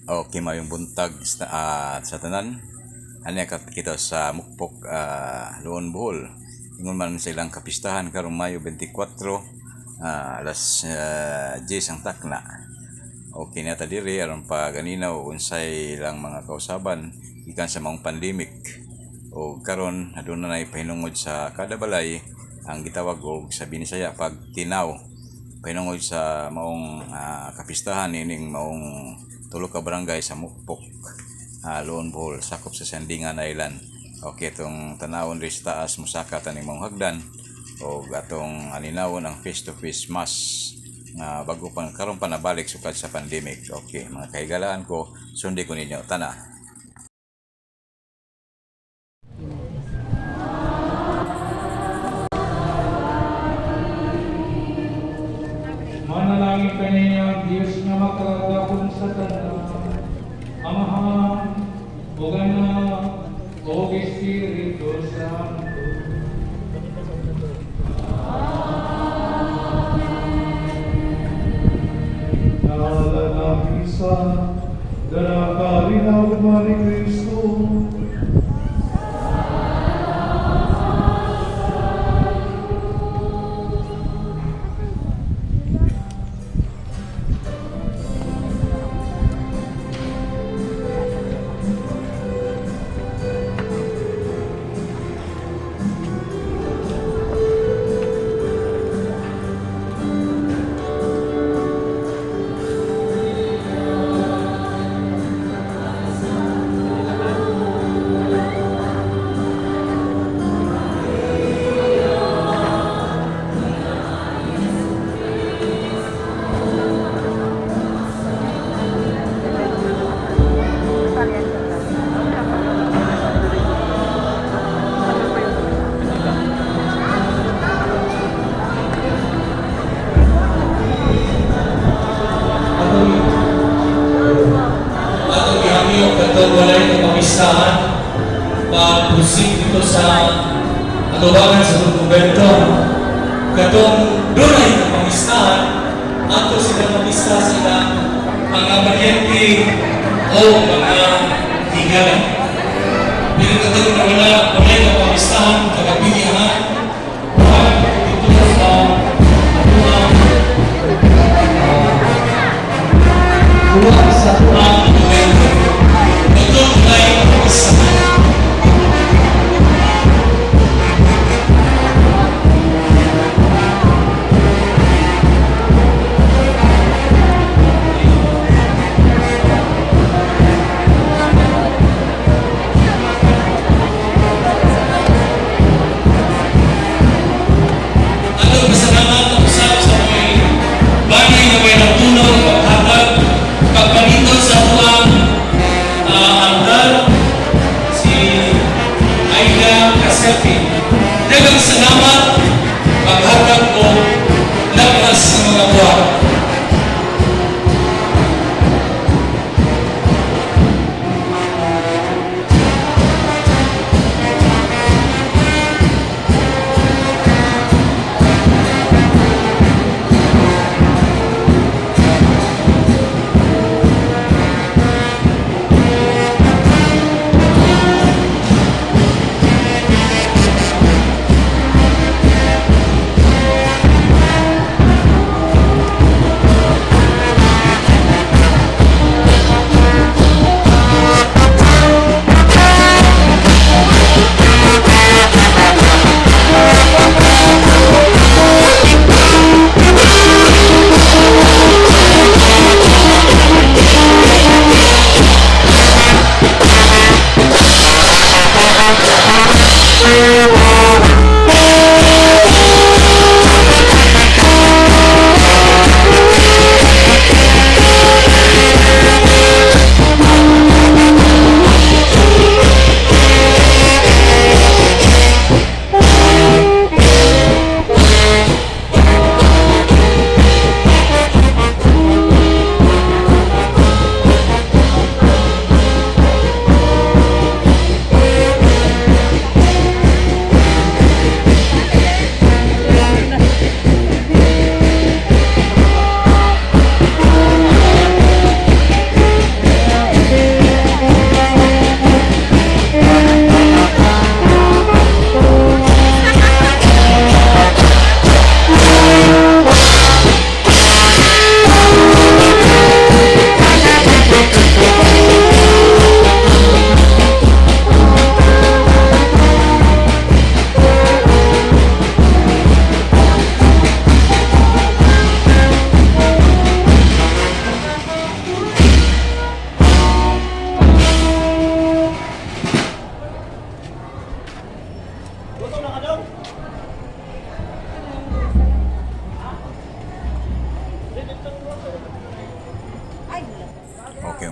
Okay, mayong buntag sa tanan. Ania kita sa Mukpok, Loon, Bohol. Ingon man sa ilang kapistahan karong Mayo 24, alas 10 ang takna. Okay na ta diri aron paganinaw unsay ilang mga kausaban gikan sa maong pandemic. O karon aduna nay pahinungod sa kada balay ang gitawag og sa Binisaya pagtinaw, pahinungod sa maong kapistahan ining maong tulo ka barangay sa Mukpok, Loon, Bohol, sakop sa Sandingan Island. Okay, itong tanawon diri sa taas, musaka taning maong hagdan o atong aninawon ang face to face mass nga bago pa karon pa nabalik sukad sa pandemic. Okay, mga kahigalaan ko, sundi ko ninyo tana. Manalangin kaniya ang Diyos nga makagagahom sa tanan, Amahan, ug Anak, ug Espiritu Santo. Ngalan sa Dara ni Kristo. Atong gihangyo katong walay kapamistahan, pag-proceed dito sa atubangan sa dokumento. Katong dunay kapamistahan, ato sila mamista sa ilang mga paryente o mga higala. Pero katong walay kapamistahan, kagabihan, pag dito sa atuang kuha sa atuang dokumento. Katong walay kapamistahan. Atong pasalamat ang usab sa mga banay nga may nagtulong, paghatag, pagpalito sa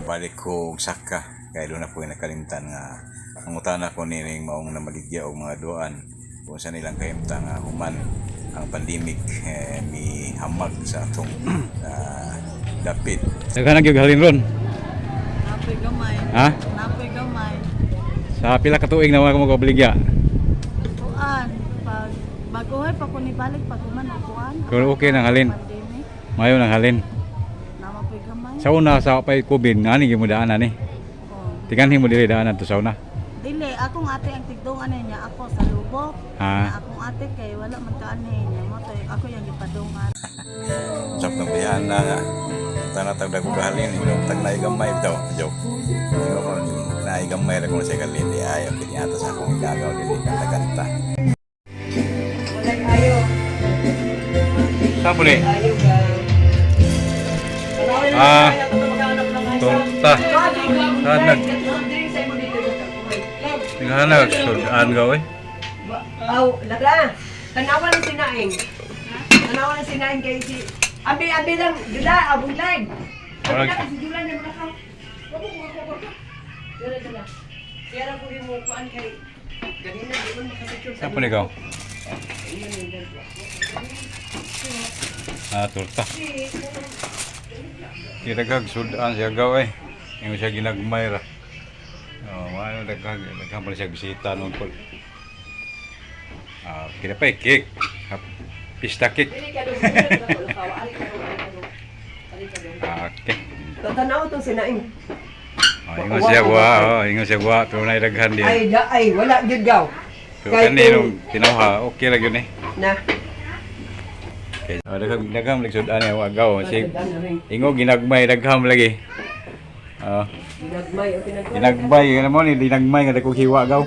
Balik ko og saka kay doon na po yung nakalimtan nga mangutana ko nining maong namaligya og mga duan kung sa nilang kahimtang nga human ang pandemic eh, mihamag sa atong dapit. Daghan gyud halin ron. Napoy gamay. Ha? Napoy gamay. Sa pila ka tuig na wa ko magbligya. Kuan pag baguhay pa ko nibalik pag human og kuan. Pero okay nang halin. Pandemic. Mayo nang halin. Namapoy gamay. Sa una sa pay COVID ngani gyud mo daanan ni. Oh. Tiganhin mo diri daanan to sa una. Dili akong ate ang tigdungan niya ako sa lubok. Ah. Na akong ate kay wala man kaanhi niya mo toy ako yang gipadungan. Sa ng bihana nga tanatag dagko kahalin yung tag naay gamay bitaw joke. Ingon ko naay gamay ra kung sa kalin di ay okay ni ata sa akong igagaw dili kanta-kanta. Sa puli. Ah. Torta. Hanag. Hanag sudan ka oy. Aw, lala. Tanawa lang sinaing. Tanawa lang sinaing kay si Abi, abi lang, dula, abong line. Abi Wala. na kasi dula na mga ka. Dala, dala. Siyara ko yung kuan kay ganina di man makapicture Sa puli ka. Ah, torta. Kiraghag sudan siya gaw eh. Ingon siya ginagmay ra. Oh, mayo daghang daghang pala siya bisita noon po. Ah, kira pa eh, cake. Ah, pista cake. Dili ka dong, dili ka dong, ari ka dong, ari ka dong. Ari ka dong. Ah, okay. Tanaw tong sinaing. Oh, ingon siya wa, oh, ingon siya wa, pero naidaghan din. Ay, da, ay, wala gyud gaw. Pero Kahit kani nung tinawha, okay ra gyud eh. Na. Okay. Oh, daghang daghang lagi sudan niya wa gaw. Si Sudan na rin. ingo ginagmay daghang lagi. Oh, Ginagmay o pinagmay. ginagmay kana mo ni ginagmay nga dako hiwa gaw.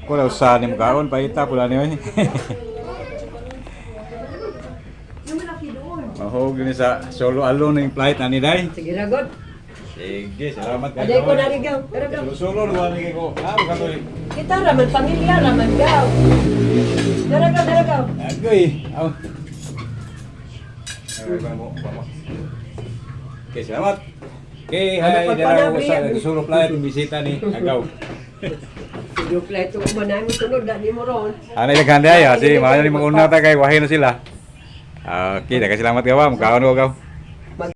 Ko sa ni mukaon paita pula ni oy. Mahog ni sa solo alone yung flight ani day. Sige ra god. Sige, salamat Aday ko na rin gaw. Pero gaw. Solo solo luwa ni ko. Ah, katoy. Kita raman pamilya raman gaw. Dara gaw, dara gaw. Agoy. Aw. Ay, vamos, vamos. Okay, salamat. Okay, hi, Ano, dara ko sa pagpanabi? solo flight bisita ni Agaw. Sige, flight ko man mo sunod na nimo ron. Ana daghan day ah, si maayo ni maguna ta kay wahin na sila. Okay, daghang salamat gawa, mukaon ko gaw.